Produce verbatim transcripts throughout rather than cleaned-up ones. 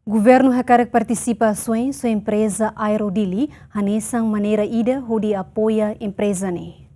Governu hakarak partisipa ações ho empreza Aero Dili, hanesan maneira ida hodi apoia empreza ne'e.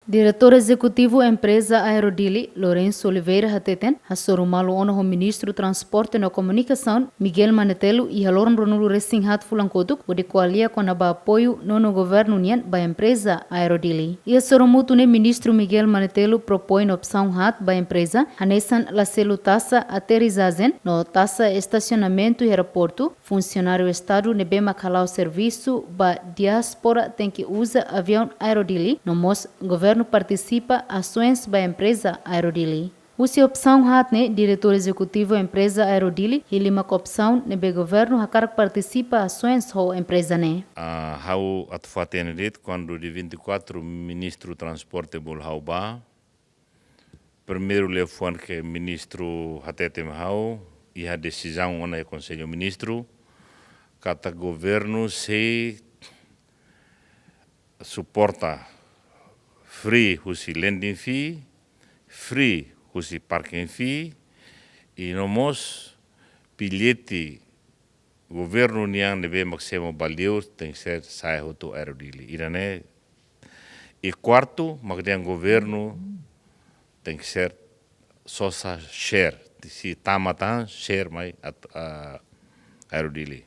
Diretór Ezekutivu Empreza Aero Dili, Lourenço Oliveira hateten, hasoru malu ona ho Ministru Transporte no Komunikasaun, Miguel Manetelu, iha loron ruanulu-resin-haat fulan kotuk, hodi ko'alia kona-ba apoiu nonu governu nian ba empreza Aero Dili. Iha sorumutu ne'e Ministru Miguel Manetelu propoin opsaun haat ba empreza, hanesan la selu taxa aterizajen no taxa estasionamentu iha aeroportu, funsionáriu Estadu ne'ebé mak hala'o servisu ba diáspora tenke uza aviaun Aero Dili, no mós governu partisipa ações ba empreza Aero Dili. Husi opsaun haat ne'e, Diretór Ezekutivu Empreza Aero Dili hili mak opsaun ne'ebé governu hakarak partisipa ações ho empreza ne'e. Ah, ha'u atu fó-hatene de'it, kuandu dia vinte e quatro Ministru Transporte bolu ha'u bá, primeiru liafuan ke Ministru hatete mai ha'u, iha desizaun ona iha Konsellu Ministru, katak governu sei suporta free husi landing fee, free husi parking fee, i no mós billete governu nian ne'ebé mak semo ba li'ur tenke ser sa'e hotu Aero Dili. Ida-ne'e, i kuartu mak dehan governu tenke ser sosa share, sei tama tan share mai at-, ah, Aero Dili.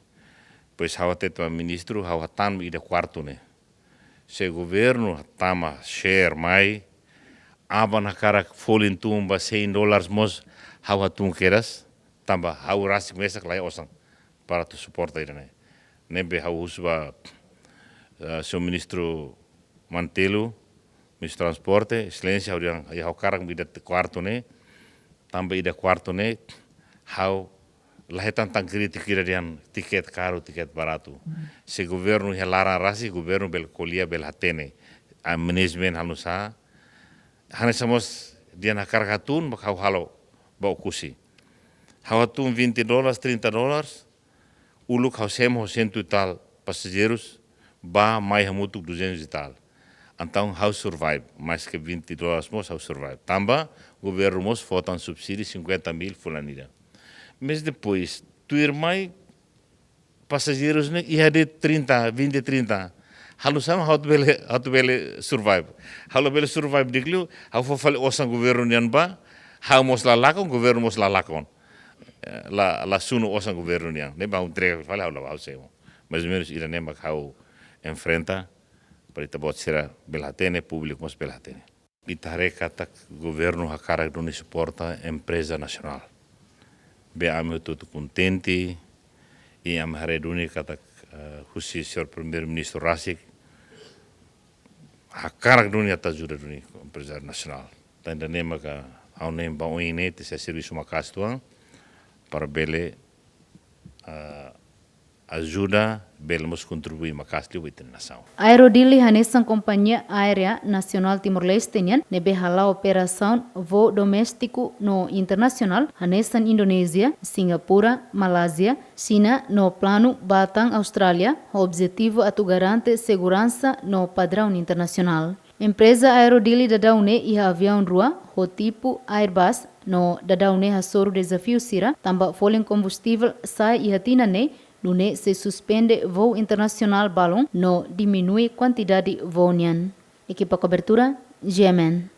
Pois ha'u hatete ba Ministru, ha'u hatán ida kuartu ne'e. Se governu tama share mai, aban hakarak folin tun ba cem dólares mós, ha'u hatún kedas, tanba ha'u rasik mesak laiha osan para atu suporta ida-ne'e. Ne'ebé ha'u husu ba, eh, señór Ministru Manetelu, Ministru Transporte, Exelénsia, ha'u dehan, ha'u hakarak ida kuartu ne'e, tanba ida kuartu ne'e, ha'u la hetan tan krítika ida dehan tiket karu, tiket baratu. Se governu iha laran rasik, governu bele ko'alia, bele hatene. A manajemen halo nu'usá, hanesan mós dehan hakarak hatún, mak ha'u halo ba Oekusi. Ha'u hatún vinte dólares, trinta dólares, uluk ha'u semo ho cento e tal pasajeirus, bá mai hamutuk duzentos e tal. Entaun ha'u survive, mais ke vinte dólares mós ha'u survive. Tanba governu mós fó tan subsídiu cinquenta mil fulan ida. Mas depois, tuirmai pasajeirus ne'e iha de'it trinta, vinte, trinta. Halo nu'usá mak ha'u atu bele, ha'u atu bele survive. Ha'u la bele survive di'ak liu, ha'u fó fali osan governu nian bá, ha'u mós la lakon, governu mós la lakon. Eh, la, la sunu osan governu nian. Ne'ebé ha'u entrega fali, ha'u la, ha'u semo. Mais ou menus ida-ne'e mak ha'u enfrenta, para ita-boot sira bele hatene, públiku mós bele hatene. Ita haree katak governu hakarak duni suporta empreza nasionál. Be ami hotu-hotu kontente, i ami haree duni katak, eh, husi señór Primeiru-Ministru rasik, hakarak duni atu ajuda duni empreza nasionál. Tanba ida-ne'e maka ha'u-nia ba oin ne'e, ita sei servisu maka'as uitoan, para bele, eh, ajuda, bele mós kontribui maka'as liu ba ita-nia nasaun. Aero Dili hanesan kompañia aérea nasionál Timor-Leste nian, ne'ebé hala'o operasaun voo doméstiku no internasionál, hanesan Indonézia, Singapura, Malázia, Xina no planu bá tan Austrália, ho objetivu atu garante seguransa no padraun internasionál. Empreza Aero Dili daudaun ne'e iha aviaun rua, ho tipu Airbus, no daudaun ne'e hasoru dezafiu sira, tanba folin kombustivel sa'e iha tinan ne'e, nune'e sei suspende voo internasionál balun no diminui kuantidade voo nian. Ekipa kobertura, G M N.